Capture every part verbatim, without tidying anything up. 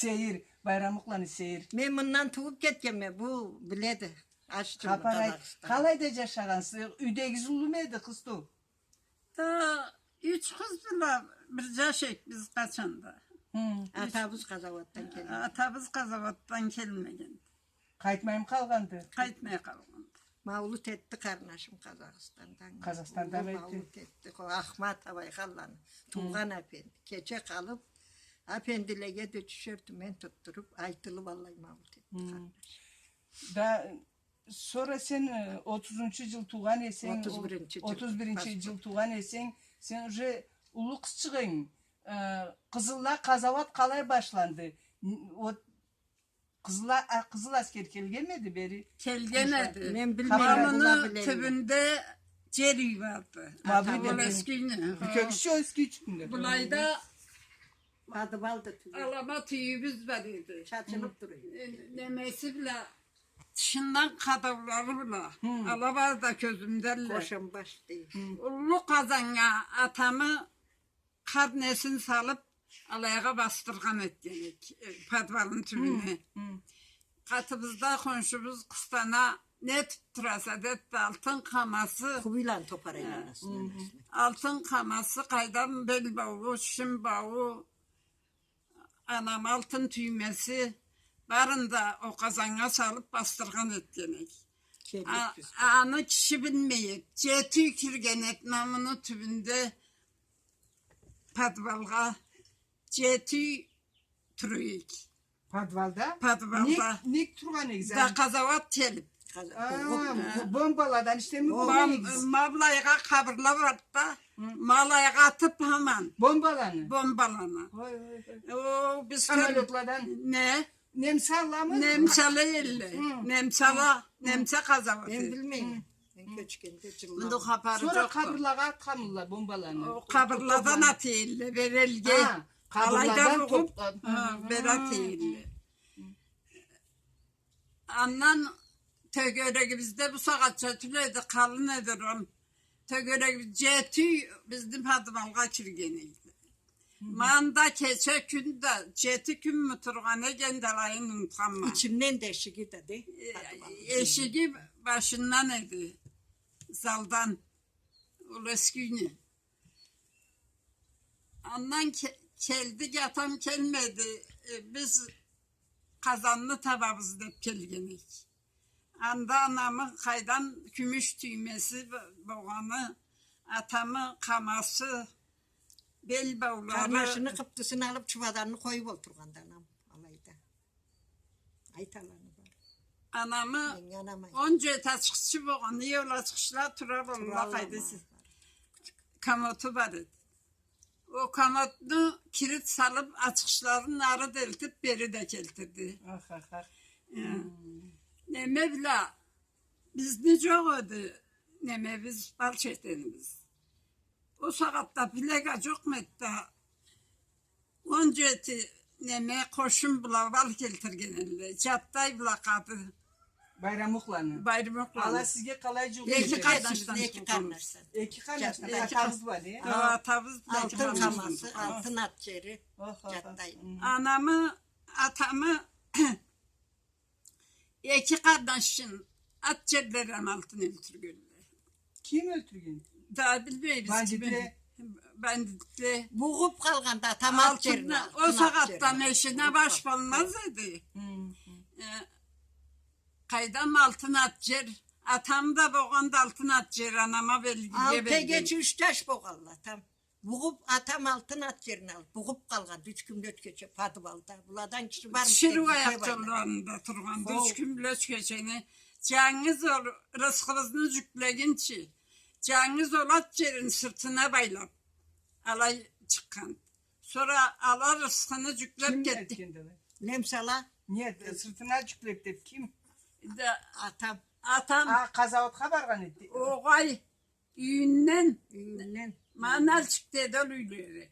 Сейир, Байрамукъланы Сейир. Мен мындан тууп кетгенме, бу биледи. Ачдым. Къалайда джашагъансыз? Юйдегиз уллуму эди, къызту? Да юч къыз бла бир джаш эдик биз къачан да. Атабыз къазауатдан келмеген. Атабыз къазауатдан келмеген. Къайтмаймы къалгъанды? Къайтмай къалгъанды. Маулут этди къарнашым Къазахстандан. Къазахстандан этди. Маулут этди. Ахмат Абайханланы туугъан апенди. Кече къалып, апендилеге да тюшер тюмен тутдуруп, айтылып, аллай маулут этди къарнашым. Да, сора сен, э, отузунчу джыл туугъан эсенг, отуз биринчи джыл, отуз биринчи джыл туугъан эсенг, сен уже уллу къызчыкъ эдинг. Э, къызылла, къазауат къалай башланды? Н-, вот, къызылла, а, къызыл аскер келгенмиди бери? Келген эди. Мен билмейме. Муну тюбюнде джер юй барды. Ма бу да эски юйню. Бу кёкюшчю эски юй тюбюнде. Былайда подвалды тюбю. Алама тюйюбюз бар эди. Чачылып тура эди. Э, немеси бла, тышындан къадаулары бла. Ала бары да кёзюмденле. Къошанбаш дейди. Уллу къазаннга атамы къар несин салып, алайгъа басдыргъан этген эдик, э, подвалны тюбюне. Къатыбызда хоншубуз къыстана, не этип тураса, деп да, алтын къамасы, хубийланы топар айланасына, алтын къамасы, къайдам, бел бауу, шим бауу, анам алтын тюймеси, барын да ол къазаннга салып басдыргъан этген эдик. А-, аны киши билмей эди. Джети юй кирген эди, ма муну тюбюнде подвалгъа джети юй тура эдик. Подвалда? Подвалда. Нек, нек тургъан эдигиз? Да къазауат келип. Къаза-, а, бу-, бомбаладан ишлемей. Ма былайгъа къабырла барды да, ма алайгъа атып аман. Бомбаланы? Бомбаланы. Ой, ой, ой. О, биз самолётладан? Не? Немсаламы? Немсала элле. Немсала, немса къазауаты. Мен билмейме. Мен кёчгенде джыллама. Мында хапары джокъду. Сора къабырлагъа атханмыдыла бомбаланы? О, къабырладан ата элле, бери элге. Къабырладан алайда бугъуп, бери ата элле. Андан тёгерегибизде бу сагъатча тюл эди, къалын эди ром. Тёгерегибиз джети юй бизни подвалгъа кирген эди. Ма анда кече кюн да, джети кюнмю тургъан эдик, энди алайын унутханма. Ичинден да эшиги да, дей, подвалны. Э, эшиги башындан эди, залдан, ол эски юйню. Андан ке-, келдик, атам келмеди. Э, биз къазанны табабыз деп келген эдик. Анда анамы къайдам кюмюш тюймеси б-, болгъаны, атамы къамасы, бел баулары. Къарнашыны къыптысын алып, чубаданны къоюп олтургъанды анам алайда. Айталаны бар. Анамы он джети ачхычы болгъаны, ол ачхычла тура болла, къайдасы. Комоту бар эди. Ол комотну кирит салып, ачхычларын ары да элтип, бери да келтирди. Ах, ах, ах. Э, неме бла, бизни джокъ эди, немебиз, бал четенибиз. Ол сагъатда плега джокъму эди да, он джети неме, къошун бла бал келтирген элле. Джаттай бла къады. Байрамукъланы. Байрамукъланы. Ала сизге къалай джукъ эди? Эки къарнашдан. Эки къарнашдан. Эки къарнашдан. Эки къарнашдан. Атагъыз бла, не? Атабыз бла. Алтын къамасы, алтын ат джери. Джаттай. Анамы, атамы эки къарнашын ат джерлерине алтын ёлтюргенле. Ким ёлтюрген? Да билмейбиз ким. Бандитле. Бандитле. Бугъуп къалгъанды атам ат джерин. Ол сагъатда машина баш болмаз эди. Э, къайдам, алтын ат джер. Атам да болгъанды алтын ат джер, анама белгиге берген. Алты эгечи, юч джаш болгъанла атам. Бугъуп, атам алтын ат джерин алып, бугъуп къалгъанды юч кюн, юч кече подвалда. Буладан киши бармы? Тиширыу аякъ джолларында тургъанды юч кюн, юч кечени. Джангыз ол рысхыбызны джюклегинчи, джангыз ол ат джерин сыртына байлап, алай чыкъгъан. Сора ала рысхыны джюклеп кетди. Немсала. Нет, сыртына джюклеп деп ким? Да, атам. Атам. А, къазауатха баргъан эди. Огъай. Юйюнден. Юйюнден. Ма Нальчикде эди ол юйлери.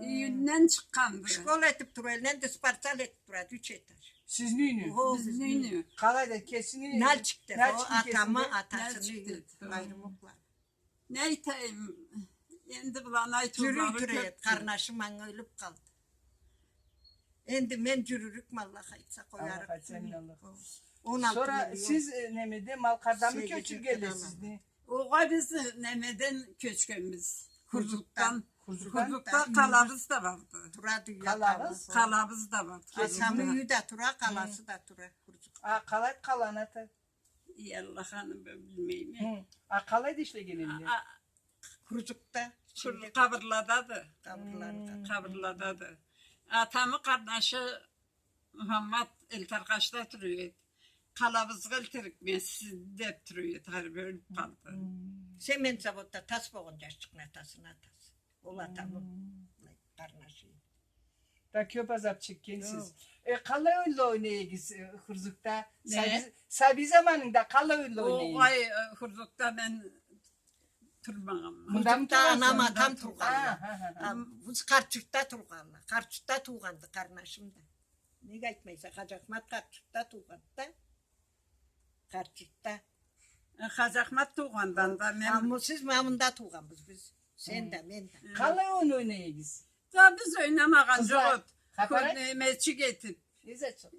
Юйюнден чыкъгъанды. Школ этип тура, элден да спортзал этип турады, юч этаж. Сизни юйню? Хо, бизни юйню. Къалайда, кесини Нальчикде, атамы, атасыны юйю. Байрамукъланы. Не айтайым, энди быланы айтыулары кёпдю. Джюрюй тура эди, къарнашым анга ёлюп къалды. Энди мен жюрюрюкме, Аллах айтса, къоярыкъ. Аллах айтса, амин, Аллах. О, он алты миллион. Сора сиз, э, немеде, Малкъардамы кёчюргенле сизни? Огъай, биз, э, немеден кёчгенбиз. Хурзукдан. Хурзукдан. Хурзукда къалабыз да барды. Турады уя. Къалабыз? Къалабыз да барды. Атамы юйю да тура, къаласы да тура Хурзукда. А, къалай къаланы аты? Эй, Аллах, аны мен билмейме. Хы. А къалайда ишлегенле? А, а, Хурзукда. Къабырладады. Къабырланы. Хы. Къабырладады. Атамы къарнашы Мухаммат Элтаркъашда тура эди. Къалабызгъа элтирикме сизни деп тура эди, гъариб ёлюп къалды. Хы. Семент заводда тас болгъан жашчыкъны атасыны атасы. Ол атамы къарнашы эди. Да кёп азап чекгенсиз. Кёп. Э, къалай ойунла ойнай эдигиз, э, Хурзукда? Не? Сабий, сабий заманынгда къалай ойунла ойнай эдинг? Огъай, э, Хурзукда мен турмагъанма. Мындамы тургъанса? Хурзукда анам, атам тургъанла. Ха, ха, ха. Ам, биз Къарт-Журтда тургъанла. Къарт-Журтда туугъанды къарнашым да. Неге айтмайса, Хаджахмат Къарт-Журтда туугъанды да. Къарт-Журтда. Э, Хаджахмат туугъанды анда, мен... Амма сиз ма мында туугъанбыз биз. Сен да, мен да. Къалай ойун ойнай эдигиз? Да биз ойнамагъан жокъ эди. Къызла, хапар айт. Кёп немечик этип. Не затчыкъ?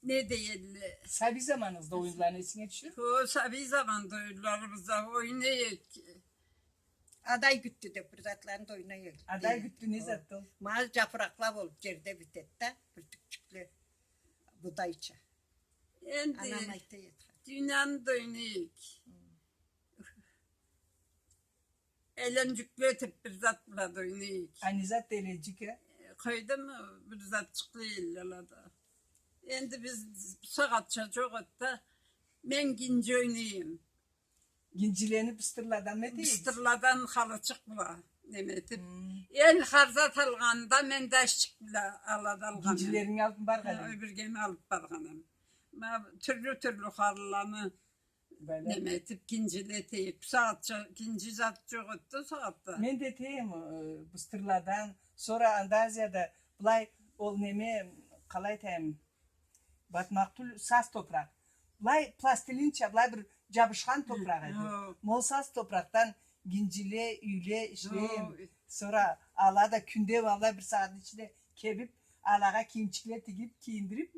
Не дейдиле? Сабий заманыгъызда оюнланы эсинге тюшюр? Хо, сабий заманда оюнларыбызда ойнай эдик. Адай гюттю деп бир затланы да ойнай эдик. Адай гюттю не затды ол? Ма жапыракъла болуп жерде битеди да, бюртюкчюкле, будайча. Энди анам айта эди. Дюйнаны да ойнай эдик. Хы. Эленжюкле этип бир зат бла да ойнай эдик. А не зат эленжюк, э? Къойдуму, бир затчыкъла эдиле ала да. Энди биз бусагъатча жокъ эди да, мен гинжи ойнай эдим. Гинжилени быстырладан не дейсиз? Быстырладан халычыкъ бла, неме этип. Хы. Эл хар зат алгъанда, мен дашчик бла ала да алгъан эдим. Гинжилеринги алып баргъан эдинг? Хы, биргеме алып баргъан эдим. Ма тюрлю-тюрлю халыланы неме этип, гинжиле этейик. Бусагъатча гинжи зат жокъ эди да, сагъатда. Мен да этейим, э, быстырладан. Сора анда Азияда былай, ол неме, къалай айтайым, батмакъ тюл, саз топуракъ. Былай пластилинча, былай бир жабышхан топуракъ эди. Хы. Ма ол саз топуракъдан гинжиле, юйле ишлейим. Хы. Сора ала да кюнде, валлахи, бир сагъатны ичинде кебип, алагъа кийимчикле тигип, кийиндирип,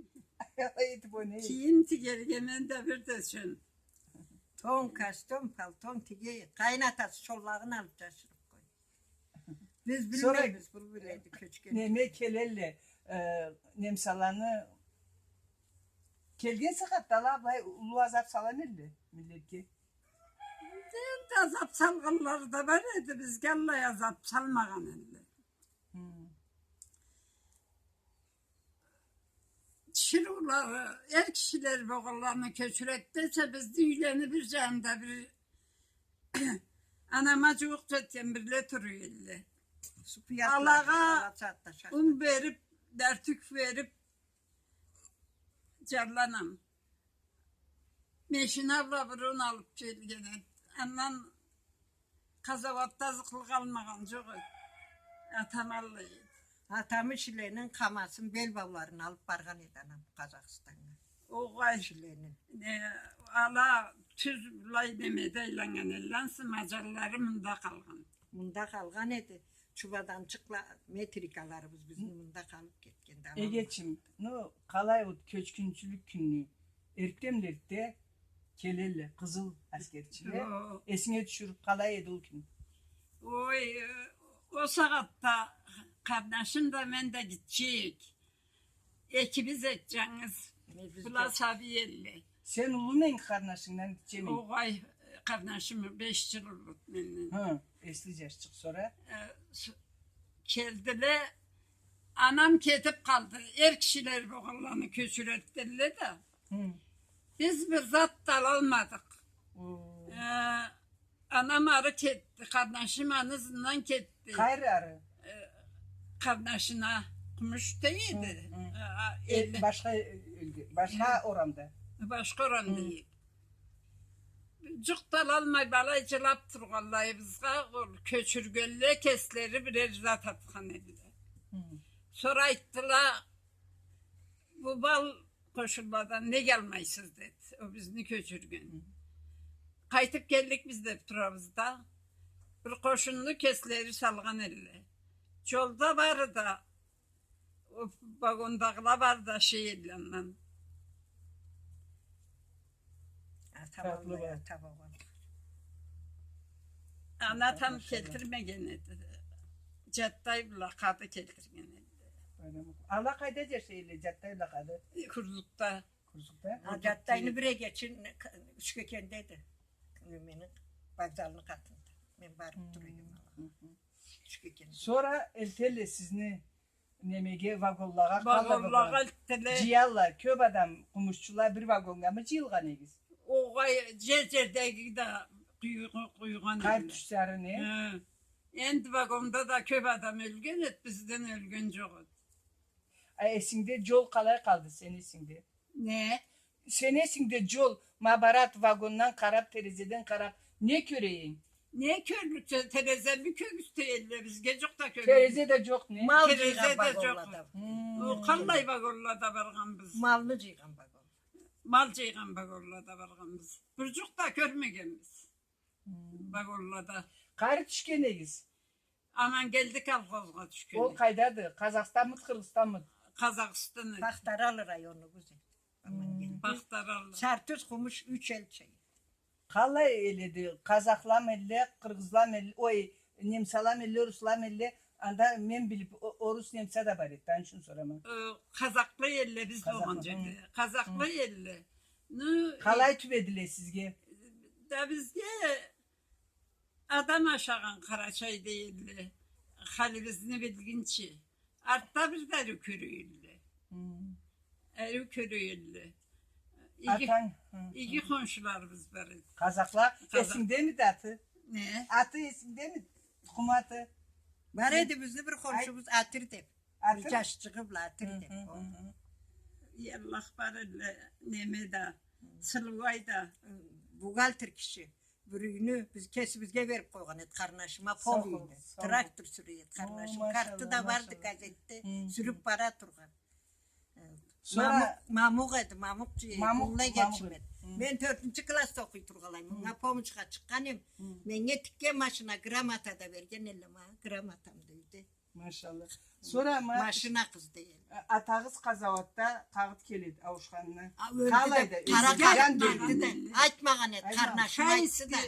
алай этип ойнай эдик. Кийим тигерге мен да бир да сен. Тон, костюм, палтон тиге эди. Къайын атасы шоллагъын алып жашырып къой. Биз билмейбиз, бу биледи кёчген. Неме келелле, э, немсаланы келген сагъатда ала былай уллу азап салгъан элле миллетге. Энди азап салгъанлары да бар эди, бизге аллай азап салмагъан элле. Хы. Тиширыулары, эр кишилери болгъанланы кёчюреди десе, бизде юйлени бир жанында бир анама жууукъ жетген бирле тура элле. Алагъа ун берип, дартюк берип, жарланам. Машина бла бир ун алып келген эди. Андан къазауатда азыкълыкъ алмагъан жокъ эди. Атам аллай эди. Атамы шиленин къамасын, бел бауларын алып баргъан эди анам Къазахстаннга. Огъай. Шиленин. Э, ала тюз былай немеде айланнган элле, ансы мажаллары мында къалгъан. Мында къалгъан эди. Чубаданчыкъла, метрикаларыбыз бизни мында къалып кетген да. Эгечим, ну, къалай ол кёчгюнчюлюк кюнню? Эртденбла эртде келелле къызыл аскерчиле. Хо. Эсинге тюшюрюп, къалай эди ол кюн? Ой, э, ол сагъатда къарнашым да, мен да гитче эдик. Экибиз эдик жангыз. Была сабий элле. Сен уллуму эдинг, къарнашынгдан гитчеми? Огъай, къарнашым беш жыл уллуду менден. Хы, эсли жашчыкъ. Сора? Э, с-, келдиле, анам кетип къалды. Эр кишилери болгъанланы кёчюреди делле да. Хы. Биз бир зат да алалмадыкъ. О. Э, Анам ары кетди, къарнашым аны ызындан кетди. Къайры ары? Э, къарнашына, Къумушда эди. Хы, хы. Э, а, э, элли. Башха, э, элде, башха орамда. Башха орамда эди. Жукъ да алалмай, былай жылап тургъанлайыбызгъа, ол кёчюргенле кеслери бирер зат атхан эдиле. Хы. Сора айтдыла, бу бал къошунладан неге алмайсыз, деди. Ол бизни кёчюрген. Хы. Къайтып келлик биз деп турабыз да. Бир къошунну кеслери салгъан элле. Джолда бары да, о вагондагъыла бары да шей элле андан. Ата вагон, ата вагон. Аны атам келтирмеген эди. Джаттай бла къады келтирген эди. Ала къайда джашай элле, Джаттай бла къады? Курзукда. Курзукда? А, Джаттайны бир эгечин Ючкекенде эди. Немени, вокзалны къатында. Мен барып тура эдим алагъа. Ючкекенде. Сора элтелле сизни немеге, вагонлагъа, къалай вагонлагъа элтелле? Джыялла, кёп адам, къумушчула бир вагонгамы джыйылгъан эдигиз? Огъай, джер-джердеги да къуюгъа-, къуюгъан эдиле. Къар тюшсе ары, не? Хы. Энди вагонда да кёп адам ёлген эди, бизден ёлген джокъ эди. А эсингде джол къалай къалды, сени эсингде? Не? Сени эсингде джол, ма барад, вагондан къарап, терезеден къарап, не кёре эдинг? Не кёрлюк, тереземи кёргюзте элле, бизге джукъ да кёргюзте. Терезе да джокъ, не? Мал джыйгъан вагонлада. Терезе да джокъ. Хы. О къаллай вагонлада баргъанбыз? Малны джыйгъан вагон. Мал джыйгъан вагонлада баргъанбыз. Бир джукъ да кёрмегенбиз. Хы. Вагонлада. Къайры тюшген эдигиз? Амангелди колхозгъа тюшген эдик. Ол къайдады? Къазахстанмыды, Къыргъызстанмыды? Къазахстан эди. Пахтаралы районубуз эди. Амангелди. Пахтаралы. Сартюз, Къумуш, юч эл чей. Къалай эл эди? Къазахлам элле, къыргъызлам элле, ой, немсалам элле, руслам элле, анда мен билип, о-, орус, немса да бар эди, аны ючюн сорама. Э, къазахла элле биз болгъан джерде. Къазахла элле. Ну, къалай тюбедиле сизге? Да бизге Адам ашагъан Къарачай дей элле. Халибизни билгинчи. Артда бир да ариу кёре элле. Хы. Ариу кёре элле. Иги, атанг, хы, иги хоншуларыбыз бар эди. Къазахла. Къазах. Эсингдемиди аты? Не? Аты эсингдеми? Тукъум аты? Бар эди, бизни бир хоншубуз Атыр деп. Атыр? Бир джашчыгъы бла Атыр деп. Хы, хы, хы. Аллах бар элле, неме да, Сылыуай да. Бухгалтер киши. Бир юйню биз кесибизге берип къойгъан эди къарнашыма, пол юйню. Трактор сюре эди къарнашым. Карты да барды, газетде сюрюп бара тургъан. Сора Мамукъ эди, Мамукъ джи-, Мамукъ, уллу эгечим эди. Мен тёртюнчю классда окъуй тургъанлай, мынга помощха чыкъгъан эм. Меннге тикген машина, грамота да берген элле манга, грамотам да юйде. Машалла. Сора ма-, машина къыз дей элле. Атагъыз къазауатда къагъыт келеди ауушханына. Къалай да, къара къагъыт келди да. Айтмагъан эди, къарнашым айтды да.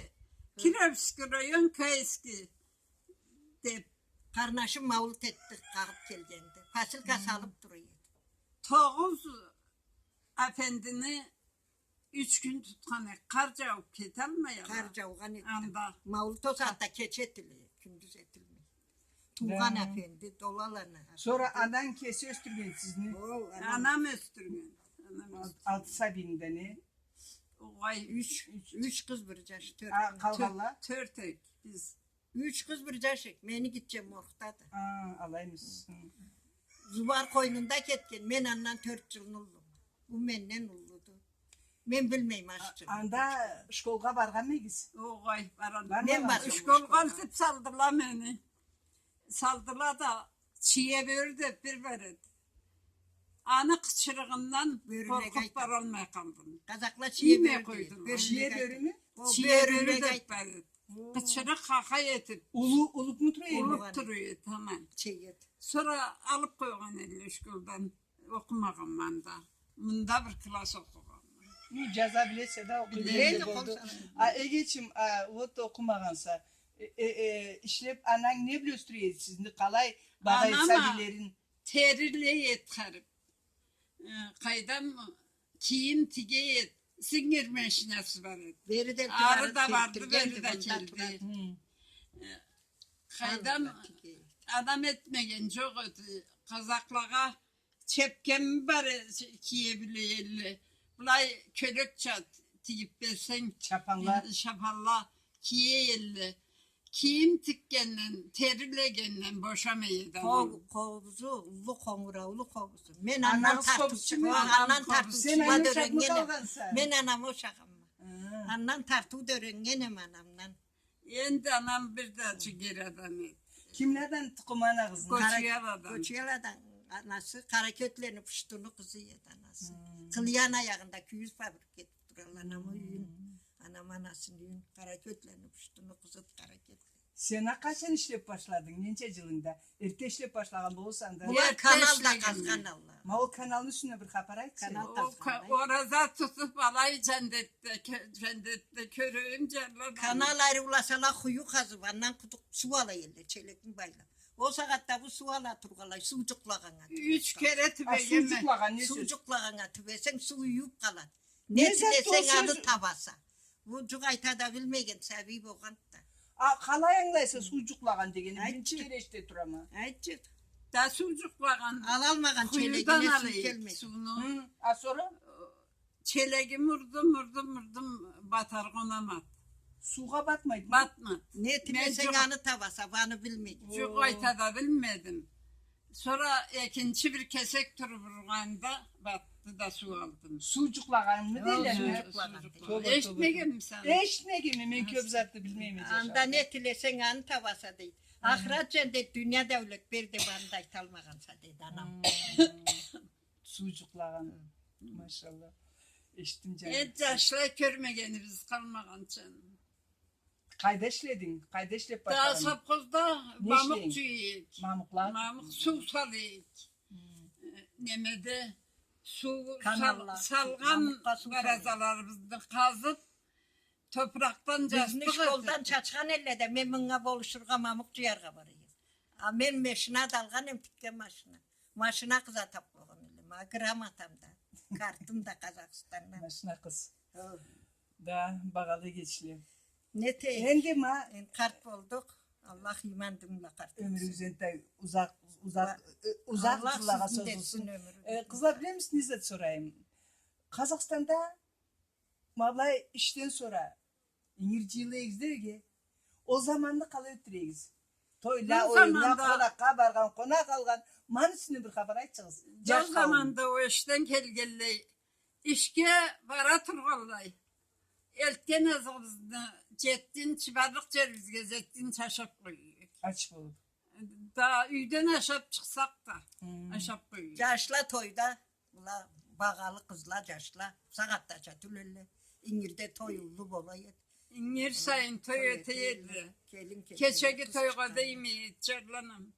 Кировский район, Каиски деп. Къарнашым маулут этди къагъыт келгенде. Посылка салып тура эди. Тогъуз афендини Юч кюн тутхан эди, къар джаууб кеталмай ала. Къар джаугъан эди. Анда. Маулут ол сагъатда кече этиле, кюндюз этилмей. Туугъан афенди, долаланы. Сора ананг кеси ёсдюрген сизни? Ол, анам. Анам ёсдюрген. Анам ёсдюрген. Алты сабийни да не? Огъай, юч, юч къыз, бир джаш, тёрт. А, къалгъанла? Тёрт эдик биз. Юч къыз, бир джаш эдик. Мени гитчем моргдады. А, алаймысыз. Хы. Зубар къойнунда кетген. Мен андан тёрт джылны уллума. Ол менден уллуду. Мен билмейме ашчыны. Анда школгъа баргъанмыдыгъыз? Огъай, баргъанма. Мен баргъанма. Школгъа алып салдыла мени. Салдыла да, чие бёрю деп бир бар эди. Аны къычырыгъындан къоркъуп баралмай къалдым. Къазахла чие бёрю дейди. Чие бёрюмю? Чие бёрю деп бар эди. Къычырыкъ, хахай этип. Уллу, уллукъму тура эди? Уллукъ тура эди, тамам. Сора алып къойгъан эдиле школдан. Окъумагъанма анда. Мында бир класс окъугъанма. Ну, джаза билесе да, окъуй билесе да болду. А, эгечим, а, вот окъумагъанса, э, э, э, ишлеп, ананг не бла ёсдюре эди сизни, къалай багъа эди сабийлерин? Терилей эди харип. Э, къайдам, кийим тигей эди. Зингир машинасы бар эди. Бери да, ары да барды, бери да келди. Хы. Э, къайдам, адам этмеген джокъ эди. Къазахлагъа чепкенми бар эди, кие биле эдиле. Былай кёлекча тигип берсенг, чапанла, э, чапанла кие эдиле. Кийим тикгенден, терилегенден бошамай эди анам. Къо-, къобузу, уллу къонгураулу къобузу. Мен андан тартыучу, андан тартыучу да ёреннген эм. Мен анама ошагъанма. Хы. Андан тартыу да ёреннген эм анамдан. Энди анам бир да джигер адам эди. Кимледен тукъум анагъызны? Гочуяладан. Гочуяладан анасы, Къаракётлени Пуштуну къызы эди анасы. Хы. Къылыян аягъында кюйюз фабрика этип туралла, анамы юйюн, анам анасыны юйюн, Къаракётлени Пуштуну къызы, Къаракётлени. Сен а къачан ишлеп башладынг? Ненча джылынгда? Эрте ишлеп башлагъан болурса да. Була канал да къазгъан алла. Ма ол каналны юсюнден бир хапар айтчы. Канал къазгъан. Ораза тутуп, алай джандетде, джандетде кёрюн джарланы. Канал ариулашала, хуюу къазып, андан къудукъ суу ала элле, челекни байлап. Ол сагъатда бу суу ала тургъанлай, суу джукълагъаннга тюбесенг. Юч кере тюбегенме. Суу джукълагъаннга тюбесенг, суу юйюп къалады. Не тилесенг, аны табаса. Бу джукъ айта да билмеген сабий болгъанды да. А, къалай ангылайса суу джукълагъан дегенни? Биринчи кере эшите турама. Айтчы. Да суу джукълагъан. Алалмагъан челегине суу келмеди. Хы, а сора? Челегим урдум, урдум, урдум, батаргъа унамады. Суугъа батмайды. Батмады. Не тилесенг, аны табаса, аны билмеген. Джукъ айта да билмедим. Сора экинчи бир кесек туруп ургъанда батды да суу алдым. Суу джукълагъанымы дейле? Суу джукълагъан. Эшитмегенмисе аны? Эшитмегенме, мен кёп затны билмейме. Анда не тилесенг, аны табаса, дейди. Ахырат джандет, дуния даулет бер деп, аны да айталмагъанса, дейди анам. Суу джукълагъан. Машалла. Эшитдим, джаным. Э, джашла кёрмегенибиз къалмагъанча. Къайда ишлединг? Къайда ишлеп башладынг? Да совхозда мамукъ джуя эдик. Мамукъла? Мамукъ, суу сала эдик. Э, немеде, суу салгъан баразаларыбызны къазып, топуракъдан джастыкъ этип. Бизни школдан чачхан элле да, мен мынга болушургъа, мамукъ джуяргъа бара эдим. А мен машина да алгъан эм, тикген машина. Машина къыз атап къойгъан элле. Ма грамотам да, картым да Къазахстандан. Машина къыз. Да, багъалы эгечле. Не этейик? Энди ма, энди къарт болдукъ. Аллах иман дин бла къарт этсин. Ёмюрюгюз энтда узакъ, узакъ, э, узакъ джыллагъа созулсун. Э, къызла, билемисиз, не зат сорайым? Къазахстанда ма былай ишден сора ингир джыйыла эдигиз да юйге. Ол заманны къалай ётдюре эдигиз? Тойла, оюнла, къонакъгъа баргъан, къонакъ алгъан. Ма аны юсюнден бир хапар айтчыгъыз. Ол заманда ол ишден келгенлей, ишге бара тургъанлай, элтген азыгъыбызны джетгинчи, барлыкъ джерибизге джетгинчи ашап къоя эдик. Ач болуп. Да, юйден ашап чыкъсакъ да, ашап къоя эдик. Джашла тойда. Была багъалы къызла, джашла, сагъатдача тюл элле. Ингирде той уллу бола эди. Ингир сайын той эте эдиле. Келин, келин. Кечеги тойгъа да иймей эди, джарланам.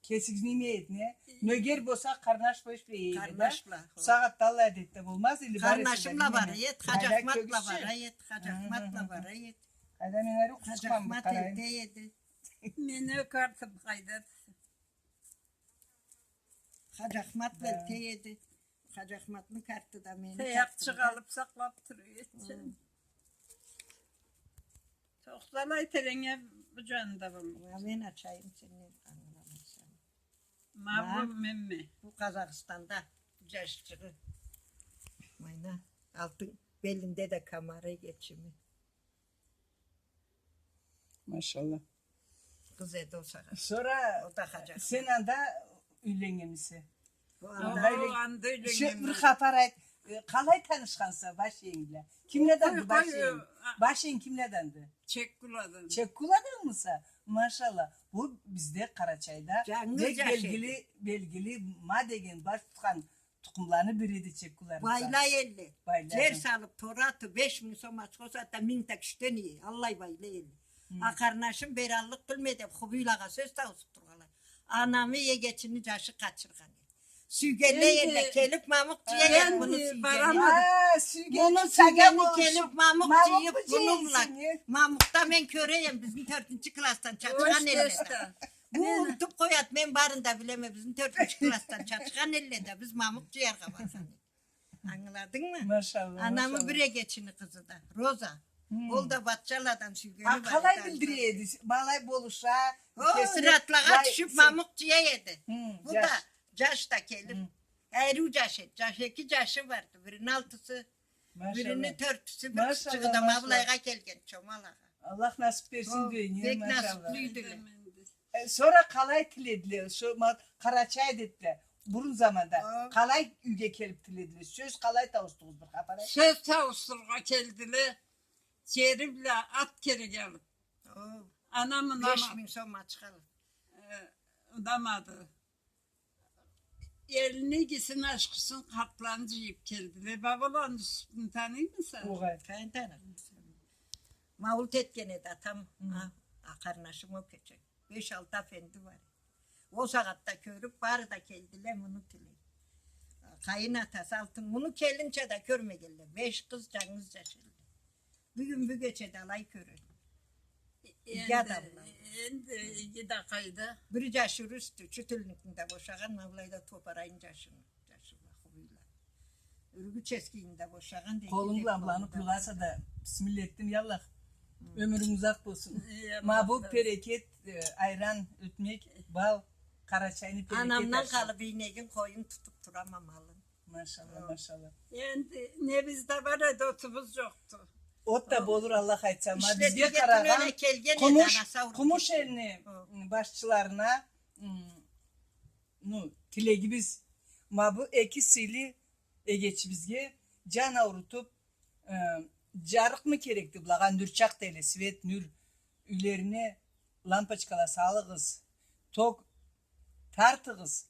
Кесигизни иймей эди, не? Нёгер болса, къарнаш бла ишлей эди да. Къарнаш бла, хо. Сагъатда аллай адет да болмаз, или бар эсе да билмейме. Къарнашым бла бара эди, Хаджахмат бла бара эди, Хаджахмат бла бара эди. Къайда, мен ариу къызыкъмам, къарайым. Хаджахмат элте эди. Мени ёкартып къайда. Хаджахмат бла элте эди. Хаджахматны карты да, мени картым да. Таякъчыкъ алып сакълап тура эди. Хы. Тохтала, теренге бу джанында болмагъыз. Ма мен ачайым, сен не ангыламайса. Ма бу менме. Бу Къазахстанда джашчыгъы. Майна, алтын белинде да камары, эгечими. Машалла. Къыз эди ол сагъат. Сора сен анда юйленнгенмисе? Анда юйленнгенме. Бир хапар айт. Э, къалай танышханса баш иенг бла? Кимледенди баш иенг? Баш иенг кимледенди? Чеккуладан. Чеккуладанмыса? Машалла. Бу бизде Къарачайда бек белгили, белгили ма деген баш тутхан тукъумланы бириди Чеккуланы. Байла элле. Байла. Джер салып, тора атып, беш минг сом ачха эсе да, минг да кючден ие. Аллай байла элле. Хы. А къарнашым бери аллыкъ билмей деп, Хубийлагъа сёз тауусуп тургъанлай. Анамы эгечини джашы къачыргъан эди. Сюйгенлей элле, келип мамукъ джыя эди, муну сюйгени. Муну сюйгени келип мамукъ джыйып, муну бла. Мамукъда мен кёре эдим, бизни тёртюнчю классдан чачхан элле да. Бу унутуп къояды, мен барын да билеме, бизни тёртюнчю классдан чачхан элле да, биз мамукъ джыяргъа баргъан эдик. Ангыладынгмы? Машалла, машалла. Анамы бир эгечини къызы да, Роза. Хы. Ол да Батчаладан сюйгени бар эди. А къалай билдире эди? Былай болуша, кесине, ратлагъа тюшюп, мамукъ джыя эди. Хы, бу да джаш да келип. Хы. Ариу джаш эди. Джаш, эки джашы барды. Бирини алтысы, бирини тёртюсю, бир къызчыгъы да ма былайгъа келген, Чомалагъа. Аллах насып берсин дейме, бек насыплы юйдюле. Э, сора къалай тиледиле, шо ма-, Къарачай дедиле, бурун заманда къалай юйге келип тиледиле? Сёз къалай тауусдугъуз, бир хапар айт. Сёз тауусдурургъа келдиле, джери бла ат кереге алып. Анам унамады. Беш минг сом ачха алып. Э, унамады. Элни, игисин, ашхысын, къартланы джыйып келдиле. Бабаланы Юсупну таныймыса? Огъай. Къайын таныйым. Маулут этген эди атам, а, а, къарнашым ол кече. Беш-алты афенди бар эди. Ол сагъатда кёрюп, бары да келдиле, муну тилей. Къайын атасы алтын, муну келинча да кёрмегенле. Беш къыз жангыз жашайла. Бюгюн бюгече да алай кёре. Иги адамла. Энди иги да къайда. Бир жашы юрюсдю, Чютюльнюкню да бошагъан, ма былайда Топарайны жашыны, жашыла, хубийла. Юргюческийни да бошагъан, дейди. Къолунг бла быланы къуйгъанса да, бисмилла этдим, я Аллах. Ёмюрюнг узакъ болсун. Ма бу берекет, э, айран, ётмек, бал, къарачайны берекет ашы. Анамдан къалып ийнегин, къоюн тутуп турама, малын. Машалла, машалла. Энди не бизде бар эди, отубуз жокъду. От да болур, Аллах айтса. Ма бизге къарагъан Къумуш, Къумуш элни башчыларына, м, ну, тилегибиз, ма бу эки сыйлы эгечибизге жан аурутуп, э, жарыкъмы керекди былагъа, нюрчакъ дейле, свет, нюр, юйлерине лампочкала салыгъыз, ток тартыгъыз.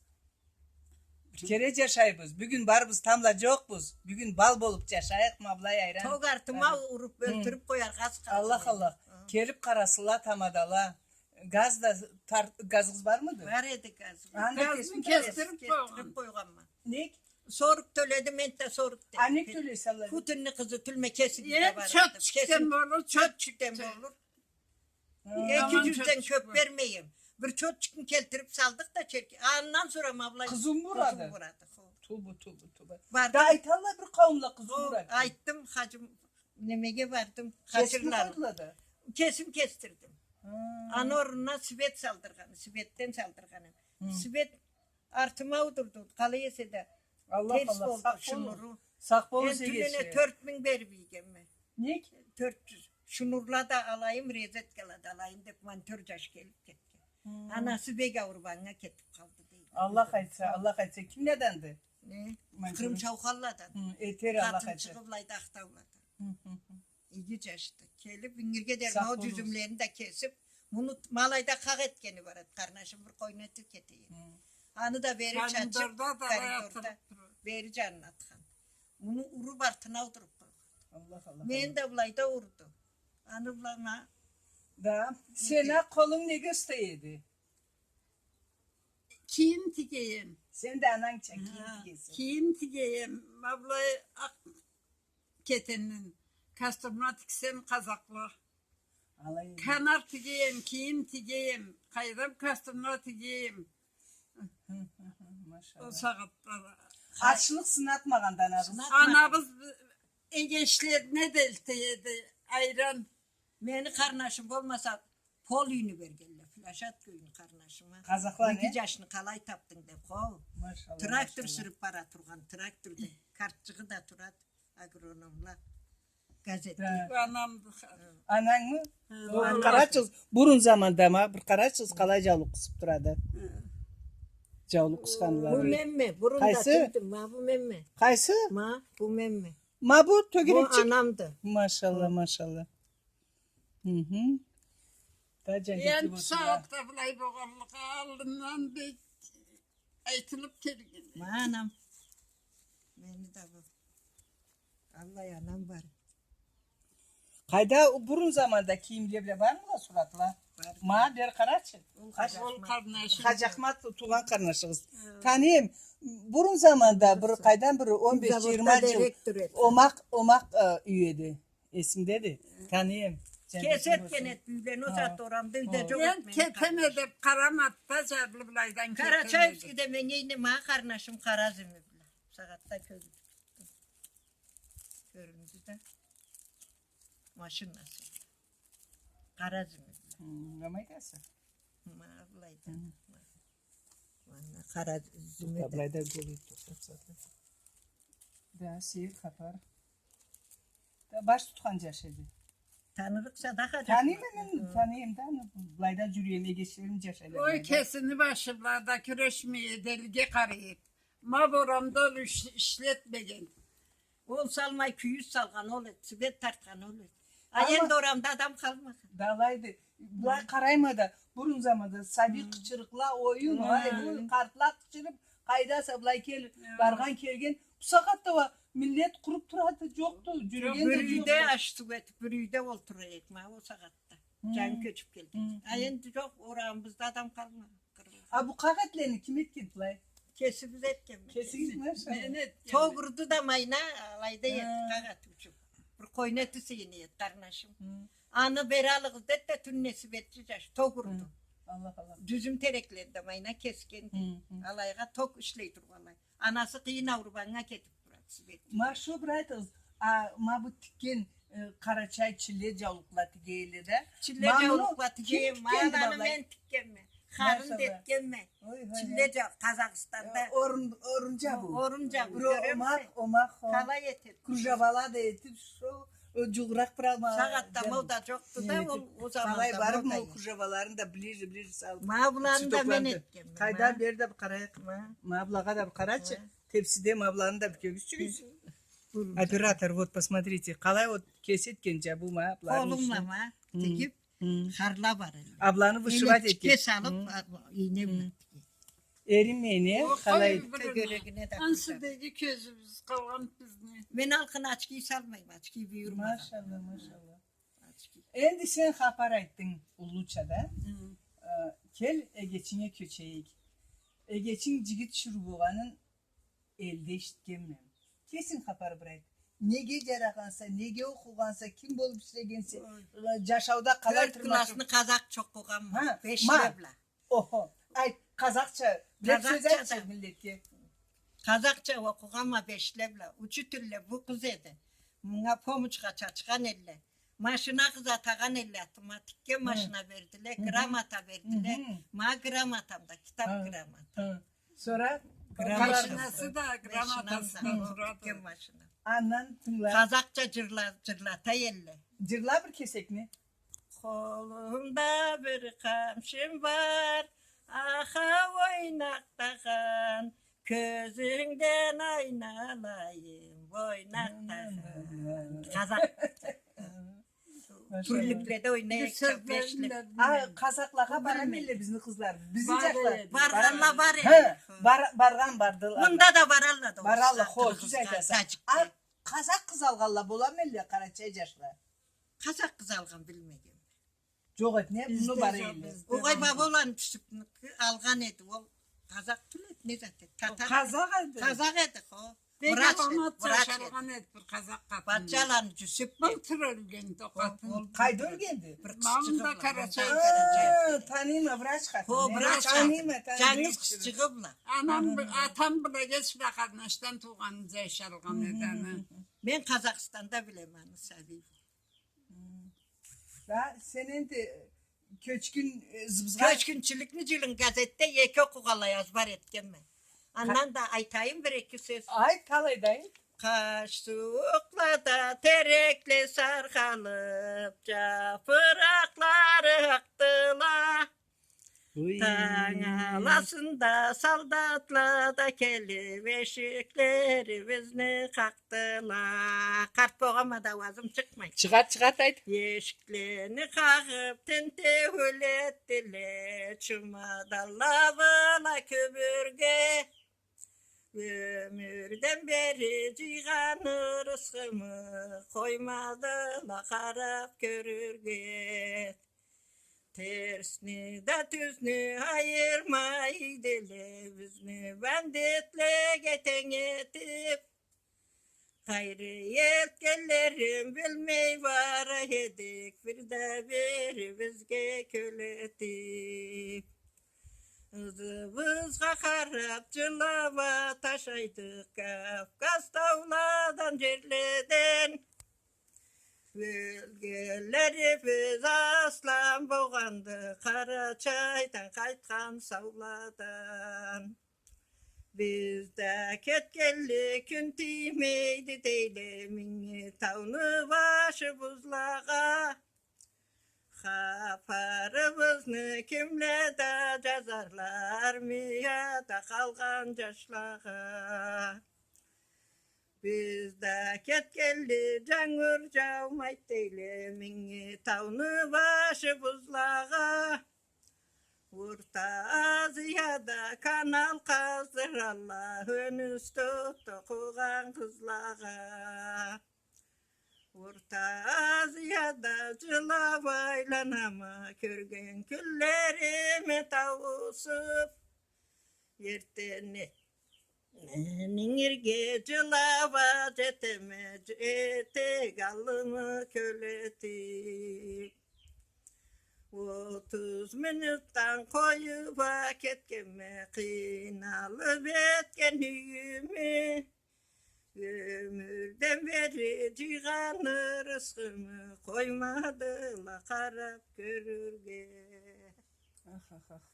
Бир кере жашайбыз. Бюгюн барбыз, тамбла жокъбуз. Бюгюн бал болуп жашайыкъ, ма былай айран. Ток артыма уруп, ёлтюрюп къояргъа аз къалды. Аллах, Аллах. Келип къарасынла тамадала. Газ да тар-, газыгъыз бармыды? Бар эди газы. Анда газны кесип кесдирип къойгъанма. Нек? Сорок тёледи, мен да сорок тёледим. А нек тёлейсе алай? Путинни къызы тюлме кесип да бар эди. Чот чыкъгъан болур, чот чыкъгъан болур. Эки жюзден кёп бермейме. Бир чотчукну келтирип салдыкъ да черкеге. Андан сора ма былай къызым бурады. Къызым бурады, хо. Тубу, тубу, тубу. Да айталла бир къауумла къызым бурады. Айтдым, хаджым, немеге бардым. Кесим кесдирдим. Аны орнуна свет салдыргъан, светден салдыргъан эм. Свет артыма аудурду, къалай эсе да. Аллах, терс болду шунуру. Сакъ болугъуз. Энди тюнене тёрт минг берип ийгенме. Нек? Тёрт жюз. Шунурла да алайым, резеткала да алайым деп, монтёр жаш келип кетген. Анасы бек ауруп, анга кетип къалды, дейди. Аллах айтса, Аллах айтса. Кимледенди? Не? Монтёр. Къырым Шаухалладан. Этер, Аллах айтса. Къатынчыгъы былайда Ахтауладан. Иги жашды. Келип, ингирге дери ол жюзюмлерин да кесип, муну ма алайда къакъ этгени бар эди, къарнашым, бир къойну этип кетейим. Аны да бери чачып, коридорда, бери жанына атхан. Муну уруп, артына аудуруп къойгъан. Аллах, Аллах. Мени да былайда урду. Аны былай ма. Да, сени къолунг неге уста эди? Кийим тигейме. Сен да анангча кийим тигейсе. Кийим тигейме. Ма былай акъ кетеннен костюмла тиксем, къазакъла. Алай. Канар тигейме, кийим тигейме, къайдам, костюмла тигейме. Машалла. Ол сагъатда. Ачлыкъ сынатмагъанды анабыз. Сынатмагъан. Анабыз эгечлерине да элте эди айран. Мени къарнашым болмаса, пол юйню бергенле, площадка юйню къарнашыма. Къазакъла не? Иги жашны къалай тапдынг деп, хо. Машалла, трактор сюрюп бара тургъан, тракторда, картчыгъы да турады, агрономла. Газетде. Анамды. Анангмы? Бир къарачыгъыз, бурун заманда ма, бир къарачыгъыз, къалай жаулукъ къысып турады. Жаулукъ къысханла. Бу менме, бурун да тюйдюм, ма бу менме. Къайсы? Ма бу менме. Ма бу тёгерекчик. Бу анамды. Машалла, машалла. Хы-хы. Да жангети болсун. Энди сагъатда былай болгъанлыкъгъа, аллындан бек айтылып келген. Ма анам. Мени да бу. Аллай анам бар. Къайда, о бурун заманда кийимле бла бармыла суратла? Бар. Ма бери къарачы. Ол Хаджахмат, туугъан къарнашыгъыз. Хы. Таныйма. Бурун заманда бир къайдан бир он беш, жыйырма жыл. Омакъ, омакъ, э, юй эди. Эсимдеди. Таныйма. Кеси этген эди юйлени, ол сагъатда орамда юй да жокъ эди. Мен кетеме деп къарамады да, жарлы былайдан кетеме деп. Карачаевскеде мен эйнеме, къарнашым Къаразими бла. Сагъатда кёрюндю. Кёрюндю да. Машинасы. Къаразими бла. Хы, не айтаса? Ма былайда. Ма. Ма, Къаразими да. Былайда гёрюп турса. Да, сейир хапар. Да, баш тутхан жаш эди. Танырыкъса да, Хаджахмат. Таныйма мен, таныйма да, аны былайда жюрюйме, эгечлерим жашайла. Ой, кесини башы бла да кюрешмей, элге къарай. Ма бу орамда ол иш-, ишлетмеген. Он салмай кюйюз салгъан ол эди, свет тартхан ол эди. А энди орамда адам къалмагъан. Да алайды. Былай къарайма да, бурун заманда сабий къычырыкъла, оюн, ай, бу къартла къычырып, Къайдаса, былай кел, баргъан, келген. Бусагъатда уа миллет къуруп турады, джокъду, джюрюген да джокъду. Бир юйде аш-суу этип, бир юйде олтура эдик, ма, ол сагъатда. Хы. Джангы кёчюп келдик. Хы, хы. А энди джокъ, орамыбызда адам къалмады. А бу къакъ этлени ким этген былай? Кесибиз этгенбиз. Кесигиз, машалла. Мен этгенме. Ток урду да майна, алайда эди, къакъ эт учун. Бир къойну эти сыйыны эди, къарнашым. Хы. Аны бери алыгъыз деди да, тюннеси бетчи джаш, ток урду. Хы. Аллах, Аллах. Джюзюм тереклени да майна кесгенди. Хы, хы. Алайгъа ток ишлей тургъанлай. Анасы къыйын ауруп, анга кетип турады, Сибет. Ма шо бир айтыгъыз, а, ма бу тикген, э, къарачай чилле джаулукъла тиге элле да. Чилле джаулукъла тиге, ма аланы мен тикгенме. Харын да этгенме. Ой, ой, ой. Чилле джа-, Къазахстанда. Э, орун, орун джабыу. Орун джабыу, бир о-, омакъ, омакъ, хо. Къалай этеди? Кружевала да этип, шо Ол джугъуракъ бир алма. Сагъатда мода джокъду да, ол, ол заманда мода эди. Къалай барып, ол кружеваларын да ближе, ближе салып. Ма буланы да мен этгенме. Къайда, бери да бир къарайыкъ. Ма. Ма булагъа да бир къарачы. Ма. Тепсиде ма буланы да бир кёргюзчюгюз. Хы. Оператор, вот, посмотрите. Къалай вот кеси этгенча бу ма буланы ишин. Къолумла ма, хы, тигип, хы, харла бар элле. А буланы вышивать этген. Эле тикге салып, хы, а, ийне бла тиге. Эринмей, не? Къалай? Тёгерегине да. Ансыдагъы кёзюбюз къалгъан бизни. Мен алкъын ачки салмайма, ачки буюрмагъан. Машалла, машалла. Ачки. Энди сен хапар айтдынг уллуча да. Хы. Э, кел, эгечинге кёчейик. Эгечинг джигит шуру болгъанын элде эшитгенме. Кесинг хапар бир айт. Неге джарагъанса, неге окъугъанса, ким болуп ишлегенсе, ой, э, джашауда къалай тырмашып. Тёрт классны къазакъча окъугъанма, бешле бла. Охо. Айт, къазакъча, бир сёз айтчы миллетге. Къазакъча окъугъанма бешле бла. Учитель бу къыз эди. Мынга помощха чачхан элле. Машина къызатагъан элле атыма. Тикген машина бердиле, грамота бердиле. Ма грамотам да, китап грамота. Сора? Грамота. Машинасы да, грамотасы да турады. Тикген машина. Андан тынгыла. Къазакъча джырла-, джырлата элле. Джырла бир кесекни. Къолумда бир къамчым бар, аха, ойнакъдагъан, кёзюнгден айналайым, ойнакъдагъан. Къазакъ. Машалла. Тюрлюкледе ойнай эдик, бешле. А, къазакълагъа барама элле бизни къызлар? Бизни джашла. Баргъанла бар эди. Хы, бар-, баргъан бардыла. Мында да баралла да. Баралла, хо, тюз айтаса. А, къазакъ къыз алгъанла болама элле, къарачай джашла? Къазакъ къыз алгъан билмегенме. Джокъ эди, не, муну бар элле. Огъай, бабаланы тюшюп алгъан эди, ол къазакъ тюл эди, не зат эди, татар. Къазакъ эди. Къазакъ эди, хо. Врач эди, врач эди. Бир къазакъ къатын. Бачаланы джюсюп. Былтыр ёлгенди ол къатын. Къайда ёлгенди? Бир къызчыгъы бла. Къарачай. Хы, таныйма, врач къатын. Хо, врач къатын. Таныйма, таныйма. Джангыз къызчыгъы бла. Анам, атам бла эгеч бла къарнашдан туугъанын джашыргъан эди аны. Мен Къазахстанда билеме аны, сабий. Хы. Да, сен энди кёчгюн, э, зыбызгъа... Кёчгюнчюлюкню джылын газетде эки окъугъанлай азбар этгенме. Андан да айтайым бир-эки сёз. Айт, талай да айт. Къыш сууукълада терекле саркъалып, джапыракълары акъдыла. Уй. Танг аласында солдатла да келип, эшиклерибизни къакъдыла. Къарт болгъанма да, ауазым чыкъмай. Чыгъат, чыгъат, айт. Эшиклени къагъып, тинтеу этдиле, чумаданла бла кёбюрге. Ёмюрден бери джыйгъан ырысхымы къоймадыла къарап кёрюрге. Терсни да тюзню айырмай эдиле, бизни бандитлеге тенг этип. Къайры этгенлерин билмей бара эдик, бир да бирибизге кёл этип. Ызыбызгъа къарап, джылап а ташайдыкъ Кавказ тауладан, джерледен. Ёлгенлерибиз аслам болгъанды, Къарачайдан къайтхан сауладан. Биз да кетгенли кюн тиймейди дейле Минги тауну башы бузлагъа. Хапарыбызны кимле да джазарла армияда къалгъан джашлагъа. Биз да кетгенли джангур джаумайды дейле Минги тауну башы бузлагъа. Орта Азияда канал къаздыралла, ёнюсте окъугъан къызлагъа. Орта Азияда джылап айланама, кёрген кюнлериме тауусуп. Эртденни Нингирге джылап а джетеме, джетек аллымы кёлетип. Отуз минутдан къоюп а кетгенме, къыйналып этген юйюме. Ёмюрден бери джыйгъан ырысхымы къоймадыла къарап кёрюрге. Ах, ах, ах.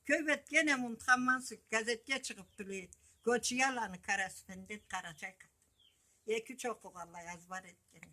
Кёп этген эм, унутханманса, газетге чыгъып тюл эди. Гочияланы корреспондент, къарачай къатын. Эки-юч окъугъанлай азбар этген.